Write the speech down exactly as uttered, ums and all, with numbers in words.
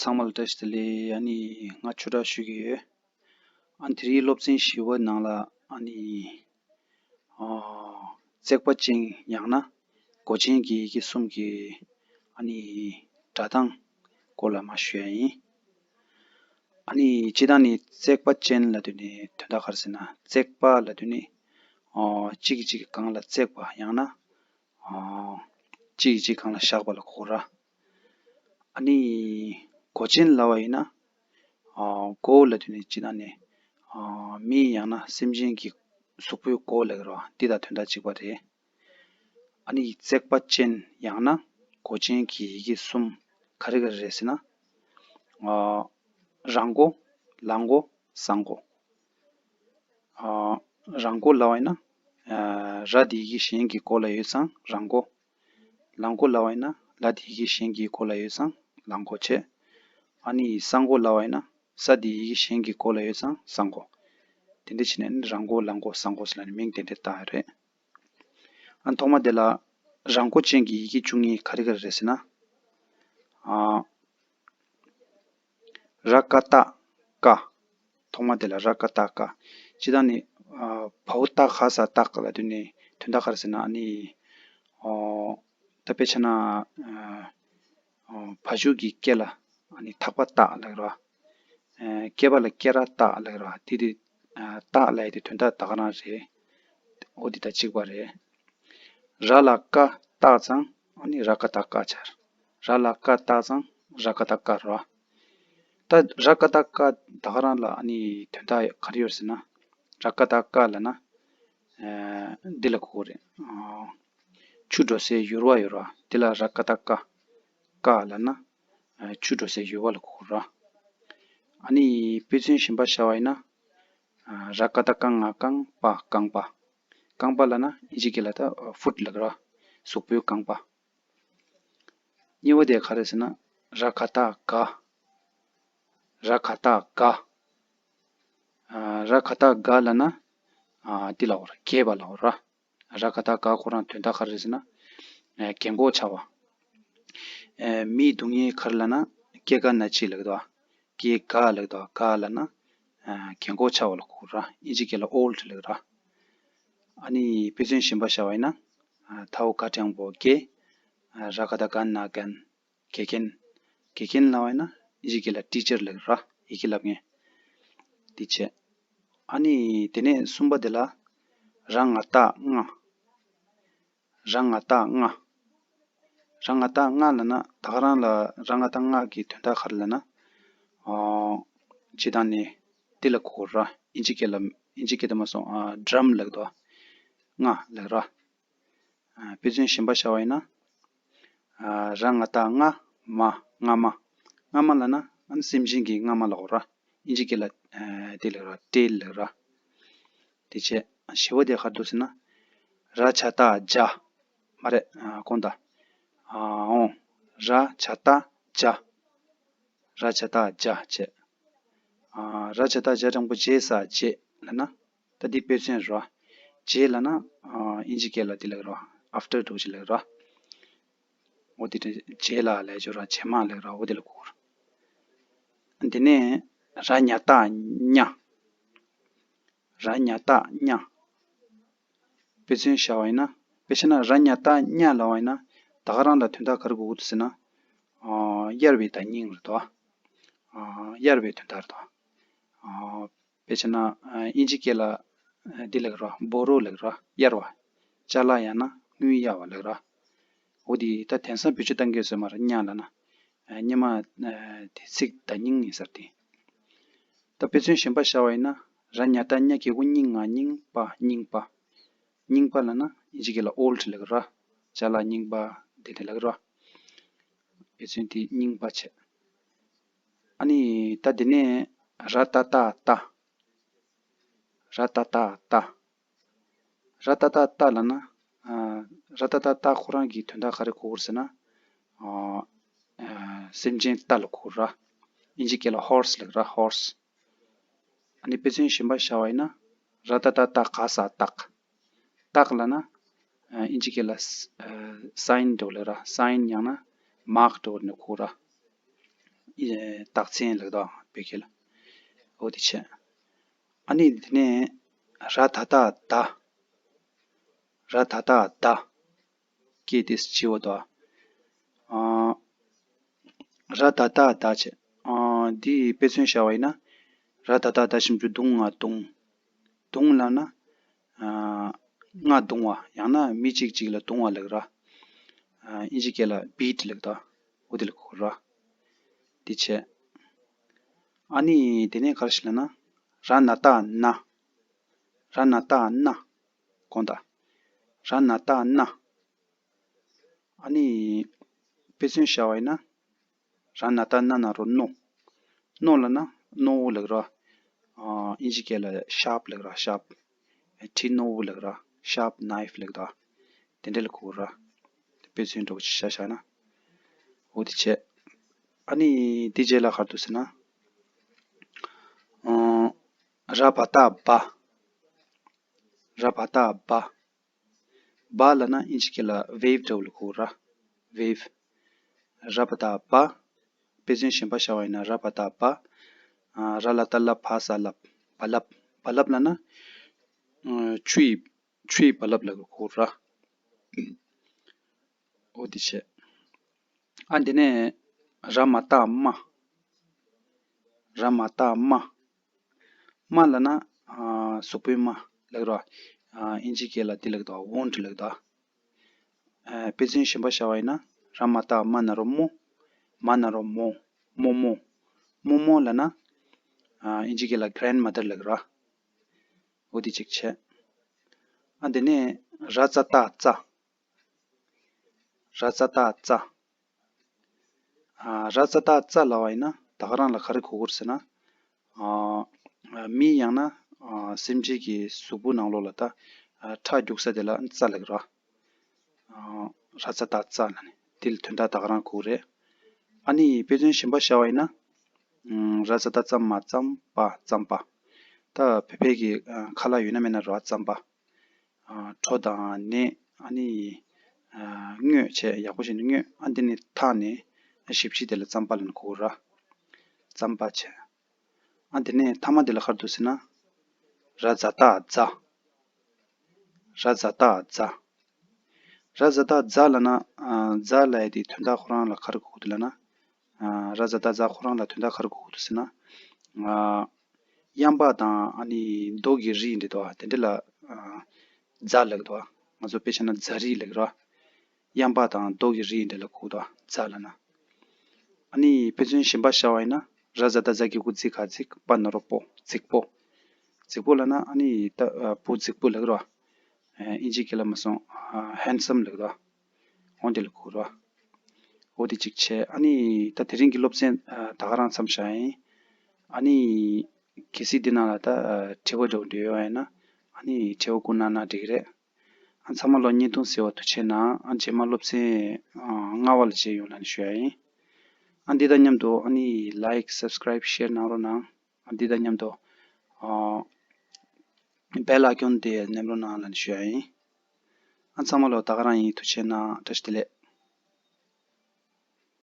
ཚང་མ་ལ་བཀྲ་ཤིས་བདེ་ལེགས། ཨ་ནི་ང་ཆོས་གྲགས་ཞུ་གི་ཡོད། ཨ་ནི་དེ་རིང་སློབ་ཚན་བཞི་པ་ནང་ལ་ཨ་ནི་ཨ་བརྩེགས་པ་ཅན་ཡང་ན་མགོ་ཅན་གྱི་ཡི་གེ་གསུམ་གྱི་ཨ་ནི་སྒྲ་གདངས་སྐོར་ལ་མར་ཞུ་ཡ་ཡིན། ཨ་ནི་སྤྱིར་བཏང་ནི་བརྩེགས་པ་ཅན་ལབ་དུས་ནི་དོན་དག་ག་རེ་ཟེར་ན། བརྩེགས་པ་ལབ་དུས་ནི་ཨ་གཅིག་གིས་གཅིག་གི་སྒང་ལ་བརྩེགས་པ་ཡང་ན་ཨ་གཅིག་གིས་གཅིག་སྒང་ལ་བཞག་པ་ལ་གོ་ར། ཨ་ནི་མགོ་ཅན་ལབ་པ་ཡིན་ན། ཨ་མགོ་ལབ་དུས་ནི་སྤྱིར་བཏང་ནི་ཨ་མི་ཡང་ན་སེམས་ཅན་གྱི་གཟུགས་པོའི་མགོ་ལབ་ཀྱི་རེད་བ། འདི་དང་དོན་དག་གཅིག་པ་རེད། ཨ་ནི་བརྩེགས་པ་ཅན་ཡང་ན་མགོ་ཅན་གྱི་ཡི་གེ་གསུམ་ག་རེ་ག་རེ་རེད་ཟེར་ན། ཨ་ར་མགོ། ལ་མགོ། ས་མགོ། ཨ་ར་མགོ་ལབ་པ་ཡིན་ན། ཨ་ར་དེ་ཡི་གེ་གཞན་གྱི་མགོ་ལ་ཡོད་ཙང་ར་མགོ། ལ་མགོ་ལབ་པ་ཡིན་ན་ལ་དེ་ཡི་གེ་གཞན་གྱི་མགོ་ལ་ཡོད་ཙང་ལ་མགོ་བྱས། ཨ་ནི་ས་མགོ་ལབ་པ་ཡིན་ན་ས་དེ་ཡི་གེ་གཞན་གྱི་མགོ་ལ་ཡོད་ཙང་ས་མགོ། དེ་འདྲ་བྱས་ནས་ར་མགོ། ལ་མགོ། ས་མགོ་ཟེར་ལབ་ནས་མིང་དེ་འདྲ་བཏགས་ཡོད་རེད། ཨ་ཐོག་མ་དེ་ལ་ར་མགོ་ཅན་གྱི་ཡི་གེ་བཅུ་གཉིས་ག་རེ་ག་རེ་རེད་ཟེར་ན། ཨ་ར་ཀ་བཏགས་ཀ། ཐོག་མ་དེ་ལ་ར་ཀ་བཏགས་ཀ། སྤྱིར་བཏང་ནི་ཨ་བའོ་བཏགས་ག་ས་བཏགས་ལབ་དུས་ནི་དོན་དག་ག་རེ་ཟེར་ན། ཨ་ནི་ཨོ་ད་དཔེ་ཆ་ན་ཨ་ཨོ་བ་ཕྱུགས་ཀྱི་སྐེ་ལ་ཨ་ནི་ཐག་པ་བཏགས་ལབ་ཀྱི་རེད་བ། ཨ་སྐེད་པ་ལ་སྐེ་རགས་བཏགས་ལབ་ཀྱི་རེད་བ། དེ་དེ་ཨ་བཏགས་ལབ་ཡ་དེ་དོན་དག་ད་ག་རང་རེད། འོ་དེ་དང་གཅིག་པ་རེད། ར་ལ་ཀ་བཏགས་ཙང་ཨ་ནི་ར་ཀ་བཏགས་ཀ་ཆགས། ར་ལ་ཀ་བཏགས་ཙང་ར་ཀ་བཏགས་ཀ་རེད་བ། ད་ར་ཀ་བཏགས་ཀ་ད་ག་རང་ལ་ཨ་ནི་དོན་དག་ག་རེ་ཡོད་ཟེར་ན། ར་ཀ་བཏགས་ཀ་ལབ་ན་ཨ་འདི་ལ་གོ་གི་རེད། ཨ་ཆུ་འགྲོ་སའི་ཡུར་བ་ཡོད་རེད་བ། འདི་ལ་ར་ཀ་བཏགས་ཀ། ཀ་ལབ་ན་ཨ་ཆུ་འགྲོ་སའི་ཡུར་བ་ལ་གོ་གི་རེད་བ། ཨ་ནི་དཔེ་མཚོན་གཞན་པ་བཞག་པ་ཡིན་ན། ཨ་ར་ཀ་བཏགས་རྐང་ང་རྐང་པ། རྐང་པ། རྐང་པ་ལབ་ན་ཨིན་ཇི་སྐད་ལ་ད་ཨ་ཕུཊ་ལབ་ཀྱི་རེད་བ། གཟུགས་པོའི་རྐང་པ། གཉིས་པ་དེ་ག་རེ་ཟེར་ན། ར་ག་བཏགས་རྒ། ར་ག་བཏགས་རྒ། ཨ་ར་ག་བཏགས་རྒ་ལབ་ན། ཨ་འདི་ལབ་དགོས་རེད། རྒས་པ་ལབ་དགོས་རེད། ར་ག་བཏགས་རྒ་ཁོ་རང་དོན་དག་ག་རེ་ཟེར་ན། ཨ་རྒས་འཁོགས་ཆགས་པ། ཨ་མིའི་སྡུག་བསྔལ་ག་རེ་ལབ་ན་སྐྱེ་རྒ་ན་འཆི་ལབ་ཀྱི་འདུག་བ། སྐྱེ་རྒ་ལབ་ཀྱི་འདུག་བ། རྒ་ལབ་ན་ཨ་རྒས་འཁོགས་ཆགས་པ་ལ་གོ་ར། ཨིན་ཇི་སྐད་ལ་ཨོལ་ཌི་ལབ་ཀྱི་ར། ཨ་ནི་དཔེ་མཚོན་གཞན་པ་བཞག་པ་ཡིན་ན། ཨ་ཐའོ་ག་འགྲེང་བུ་དགེ། ཨ་ར་ག་བཏགས་རྒ་ན་རྒན། དགེ་རྒན། དགེ་རྒན་ལབ་པ་ཡིན་ན་ཨིན་ཇི་སྐད་ལ་ཊི་ཆར་ལབ་ཀྱི་ར། ཡི་གེ་བསླབ་མཁན། དེ་བྱས། ཨ་ནི་དེ་ནས་གསུམ་པ་དེ་ལ། ར་ང་བཏགས་རྔ། ར་ང་བཏགས་རྔ། ར་ང་བཏགས་རྔ་ལབ་ན་ད་ག་རང་ལ་ར་ང་བཏགས་རྔ་གི་དོན་དག་ག་རེ་ལབ་ན། ཨོ། སྤྱིར་བཏང་ནི་འདི་ལ་གོ་ར། ཨིན་ཇི་སྐད་ལ་ཨིན་ཇི་སྐད་དུ་མ་སོང་ཨ་ཌི་རམ་ལབ་ཀྱི་འདུག་བ། རྔ་ལབ་ཀྱི་ར། ཨ་དཔེ་མཚོན་གཞན་པ་བཞག་པ་ཡིན་ན། ཨ་ར་ང་བཏགས་རྔ་མ། རྔ་མ། རྔ་མ་ལབ་ན་ཨ་ནི་སེམས་ཅན་གྱི་རྔ་མ་ལབ་དགོས་ར། ཨིན་ཇི་སྐད་ལ་ཨ་དེ་ལབ་ར། ཊེལ་ལབ་ར། དེ་བྱས་བཞི་པ་དེ་ག་རེ་འདུག་ཟེར་ན། ར་ཇ་བཏགས་རྒྱ། མ་རེད། ཨ་དགོངས་དག་ཨ་འོང་། ར་ཇ་བཏགས་རྒྱ། ར་ཇ་བཏགས་རྒྱ་བྱས། ཨ་ར་ཇ་བཏགས་རྒྱ་འགྲེང་བུ་རྗེས་ས་རྗེས་ལབ་ན། ད་འདི་དཔེ་མཚོན་རེད་བ། རྗེས་ལབ་ན་ཨ་ཨིན་ཇི་སྐད་ལ་འདི་ལབ་རེད་བ། ཨབ་ཊར་འདྲ་བོ་ཅིག་ལབ་རེད་བ། འོ་དེ་འདྲ་རྗེས་ལ་ལབ་ཆོག་ར། རྗེས་མ་ལབ་ར། འོ་དེ་ལ་གོ་ར། དེ་ནས་ར་ཉ་བཏགས་རྙ། ར་ཉ་བཏགས་རྙ། དཔེ་མཚོན་བཞག་པ་ཡིན་ན། དཔེ་བྱས་ན་ར་ཉ་བཏགས་རྙ་ལབ་པ་ཡིན་ན། ད་ག་རང་ལ་དོན་དག་ག་རེ་གོ་གི་འདུག་ཟེར་ན། ཨ་གཡར་བའི་བརྡ་རྙིང་རེད་དོ། ཨ་གཡར་བའི་དོན་དག་རེད་དོ། ཨ་དཔེ་བྱས་ན་ཨ་ཨིན་ཇི་སྐད་ལ་ཨ་འདི་ལབ་ཀྱི་རེད་བ། བོ་རོ་ལབ་ཀྱི་རེད་བ། གཡར་བ། ཅ་ལག་ཡང་ན་དངུལ་གཡར་བ་ལབ་ཀྱི་རེད་བ། འོ་དེ་ད་དེང་སང་བེད་སྤྱོད་གཏང་གི་ཡོད་ས་མ་རེད། རྙ་ལབ་ན། ཨ་སྙ་མ་ཨ་དེ་ཚིག་བརྡ་རྙིང་ཡིན་ས་རེད་དེ། ད་དཔེ་མཚོན་གཞན་པ་བཞག་པ་ཡིན་ན། ར་ཉ་བཏགས་རྙ་གི་གུ་རྙིང་ང་རྙིང་པ། རྙིང་པ། རྙིང་པ་ལབ་ན་ཨིན་ཇི་སྐད་ལ་ཨོལ་ཌི་ལབ་ཀྱི་ར། ཅ་ལག་རྙིང་པ་དེ་འདྲ་ལབ་ཀྱི་ར། དཔེ་མཚོན་དེ་རྙིང་པ་བྱས། ཨ་ནི་ད་དེ་ནས་ར་ཏ་བཏགས་རྟ། ར་ཏ་བཏགས་རྟ། ར་ཏ་བཏགས་རྟ་ལབ་ན། ཨ་ར་ཏ་བཏགས་རྟ་ཁོ་རང་གི་དོན་དག་ག་རེ་གོ་གི་རེད་ཟེར་ན། ཨ་ཨ་སེམས་ཅན་རྟ་ལ་གོ་གི་ར། ཨིན་ཇི་སྐད་ལ་ཧོར་སི་ལབ་ཀྱི་ར། ཧོར་སི། ཨ་ནི་དཔེ་མཚོན་གཞན་པ་བཞག་པ་ཡིན་ན། ར་ཏ་བཏགས་རྟ་ག་ས་རྟགས། རྟགས་ལབ་ན། ཨ་ཨིན་ཇི་སྐད་ལ་ཨ་སའིན་འདྲ་བོ་ལབ་ཀྱི་ར། སའིན་ཡང་ན་མཱརཀ་འདྲ་བོ་ནས་གོ་གི་ར། ཨི་རྟགས་མཚན་ལབ་ཀྱི་འདུག་བོད་སྐད་ལ། འོ་དེ་བྱས། ཨ་ནི་དེ་ནས་ར་ད་བཏགས་རྡ། ར་ད་བཏགས་རྡ། སྐད་དེ་སྤྱི་བོ་དང་། ཨ། ར་ད་བཏགས་རྡ་བྱས། ཨ། འདི་དཔེ་མཚོན་བྱ་བ་ཡིན་ན། ར་ད་བཏགས་རྡ་ཞབས་ཀྱུ་མདུང་ང་རྡུང་། རྡུང་ལབ་ན། ཨ། རྔ་རྡུང་བ་ཡང་ན་མི་གཅིག་གཅིག་ལ་རྡུང་བ་ལབ་ཀྱི་ར། ཨ། ཨིན་ཇི་སྐད་ལ་བིཊ་ལབ་ཀྱི་འདུག་འོ་དེ་ལ་གོ་ར། དེ་བྱས། ཨ་ནི་དེ་ནས་ག་རེ་ཞིག་ལབ་ན། ར་ན་བཏགས་རྣ། ར་ན་བཏགས་རྣ། དགོངས་དག་ར་ན་བཏགས་རྣ། ཨ་ནི་དཔེ་མཚོན་བྱ་བ་ཡིན་ན། ར་ན་བཏགས་རྣ་ན་རོ་རྣོ། རྣོ་ལབ་ན་རྣོ་བོ་ལབ་ཀྱི་ར། ཨ། ཨིན་ཇི་སྐད་ལ་ཤརབ་ལབ་ཀྱི་ར། ཤརབ། གྲི་རྣོ་བོ་ལབ་ཀྱི་ར། ཤརབ་ནའིཕ་ལབ་ཀྱི་ར། དེ་འདྲ་ལ་གོ་ར། དཔེ་མཚོན་འདྲ་བོ་ཅིག་བཞག་བཞག་ན། འོ་དེ་བྱས། ཨ་ནི་དེ་རྗེས་ལ་ག་རེ་འདུག་ཟེར་ན། ཨ། ར་བ་བཏགས་རྦ། ར་བ་བཏགས་རྦ། རྦ་ལབ་ན་ཨིན་ཇི་སྐད་ལ་ཝེབ་འདྲ་བོ་ལ་གོ་ར། ཝེབ། ར་བ་བཏགས་རྦ། དཔེ་མཚོན་གཞན་པ་བྱ་བ་ཡིན་ན་ར་བ་བཏགས་རྦ། ཨ། ར་ལ་བཏགས་རླ་བ་ས་རླབས། རྦ་རླབས། རྦ་རླབས་ལབ་ན། ཨ། ཆུ་ཡི་ཆུ་ཡི་རྦ་རླབས་ལ་གོ་ར། འོ་དེ་བྱས། ཨ། འདི་ནས་ར་མ་བཏགས་རྨ། ར་མ་བཏགས་རྨ། རྨ་ལབ་ན། ཨ། གཟུགས་པོའི་རྨ་ལབ་ཀྱི་ར། ཨ། ཨིན་ཇི་སྐད་ལ་དེ་ལབ་ཀྱི་འདུག་ཝོན་ཌི་ལབ་ཀྱི་འདུག་ཨ། དཔེ་མཚོན་གཞན་པ་བྱ་བ་ཡིན་ན། ར་མ་བཏགས་རྨ་ན་རོ་རྨོ། མ་ན་རོ་རྨོ། རྨོ་མོ། རྨོ་མོ་ལབ་ན། ཨ། ཨིན་ཇི་སྐད་ལ་གྷ་རེན་མ་དར་ལབ་ཀྱི་ར། འོ་དེ་གཅིག་བྱས། ཨ། འདི་ནས་ར་ཙ་བཏགས་རྩ། ར་ཙ་བཏགས་རྩ། ཨ། ར་ཙ་བཏགས་རྩ་ལབ་པ་ཡིན་ན་ད་ག་རང་ལ་ག་རེ་གོ་དགོས་ཟེར་ན། ཨ། མི་ཡང་ན། ཨ། སེམས་ཅན་གྱི་གཟུགས་པོ་ནང་ལོགས་ལ་ད། ཨ། ཁྲག་རྒྱུག་ས་དེ་ལ་རྩ་ལབ་ཀྱི་ར། ཨ། ར་ཙ་བཏགས་རྩ་ལབ་ནས་དེ་ལ་དོན་དག་ད་ག་རང་གོ་གི་རེད། ཨ་ནི་དཔེ་མཚོན་གཞན་པ་བྱ་བ་ཡིན་ན། ཨ། ར་ཙ་བཏགས་རྩ་མ་རྩམ་པ་རྩམ་པ། ད་བོད་པའི་གི། ཨ། ཁ་ལག་ཡོད་ན་མེད་ན་རེད་པ། རྩམ་པ། ཨ། གྲོ་དང་ནས། ཨ་ནི། ཨ། རྔོས་བྱས་ཡག་པོ་བྱས་ནས་རྔོས། ཨ། འདི་ནི་འཐག་ནས་ཞིབ་ཕྱིས་དེ་ལ་རྩམ་པ་ལབ་ནས་གོ་གི་ར། རྩམ་པ་བྱས། ཨ། འདི་ནས་མཐའ་མ་འདི་ལ་ག་རེ་འདུག་ཟེར་ན། ར་ཛ་བཏགས་རྫ། ར་ཛ་བཏགས་རྫ། ར་ཛ་བཏགས་རྫ་ལབ་ན། ཨ། རྫ་ལབ་ཡ་དེ་དོན་དག་ཁོ་རང་ལ་ག་རེ་གོ་གི་འདུག་ལབ་ན། ཨ། ར་ཛ་བཏགས་རྫ་ཁོ་རང་ལ་དོན་དག་ག་རེ་གོ་གི་འདུག་ཟེར་ན། ཨ། གཡམ་པ་དང་ཨ་ནི་རྡོ་གི་རིགས་འདྲ་འདུག་པ། དེ་འདྲ་ལ། ཨ། རྫ་ལབ་ཀྱི་འདུག་པ། ང་ཚོ་དཔེ་བཞག་ན་རྫ་རིགས་ལབ་ཀྱི་རེད་པ། གཡམ་པ་དང་རྡོ་གི་རིགས་འདྲ་ལ་གོ་གི་འདུག་པ། རྫ་ལབ་ན། ཨ་ནི་དཔེ་མཚོན་གཞན་པ་བཞག་པ་ཡིན་ན། ར་ཛ་བཏགས་རྫ་གི་གུ་རྫི་ག་རྫིག། པ་ན་རོ་པོ། རྫིག་པོ། རྫིག་པོ་ལབ་ན་ཨ་ནི་ད། ཨ། བུ་རྫིག་པོ་ལབ་ཀྱི་རེད་པ། ཨ། ཨིན་ཇི་སྐད་ལ་མ་སོང་། ཨ། ཧན་སམ་ལབ་ཀྱི་རེད་པ། འོ་དེ་ལ་གོ་གི་རེད་པ། འོ་དེ་གཅིག་བྱས། ཨ་ནི་ད་དེ་རིང་གི་སློབ་ཚན། ཨ། ད་ག་རང་མཚམས་བཞག་ཡིན། ཨ་ནི་གལ་སྲིད་འདི་ནང་ལ་ད། ཨ། དྲི་བ་འདྲ་བོ་འདྲ་ཡོད་པ་ཡིན་ན། ཨ་ནི་དྲི་བ་བསྐུར་གནང་ན་འགྲིག་གི་རེད། ཨ། ཚང་མ་ལ་བརྙན་ཐུང་གཟིགས་པར་ཐུགས་རྗེ་གནང་། ཨ། རྗེས་མ་སློབ་ཚན། ཨ། ལྔ་པ་ལ་མཇལ་ཡོང་ལབ་ནས་ཞུ་ཡ་ཡིན། ཨ། འདི་དང་མཉམ་དུ་ཨ་ནི་ལའིཀ་སབ་སི་ཀ་རའིབ་ཤེར་གནང་རོགས་གནང་། ཨ། འདི་དང་མཉམ་དུ། ཨ། བེལ་ཨའི་ཀོན་དེ་མནན་རོགས་གནང་ལབ་ནས་ཞུ་ཡ་ཡིན། ཨ། ཚང་མ་ལ་ད་ག་རང་ཡིན། ཐུགས་རྗེ་གནང་། བཀྲ་ཤིས་བདེ་ལེགས།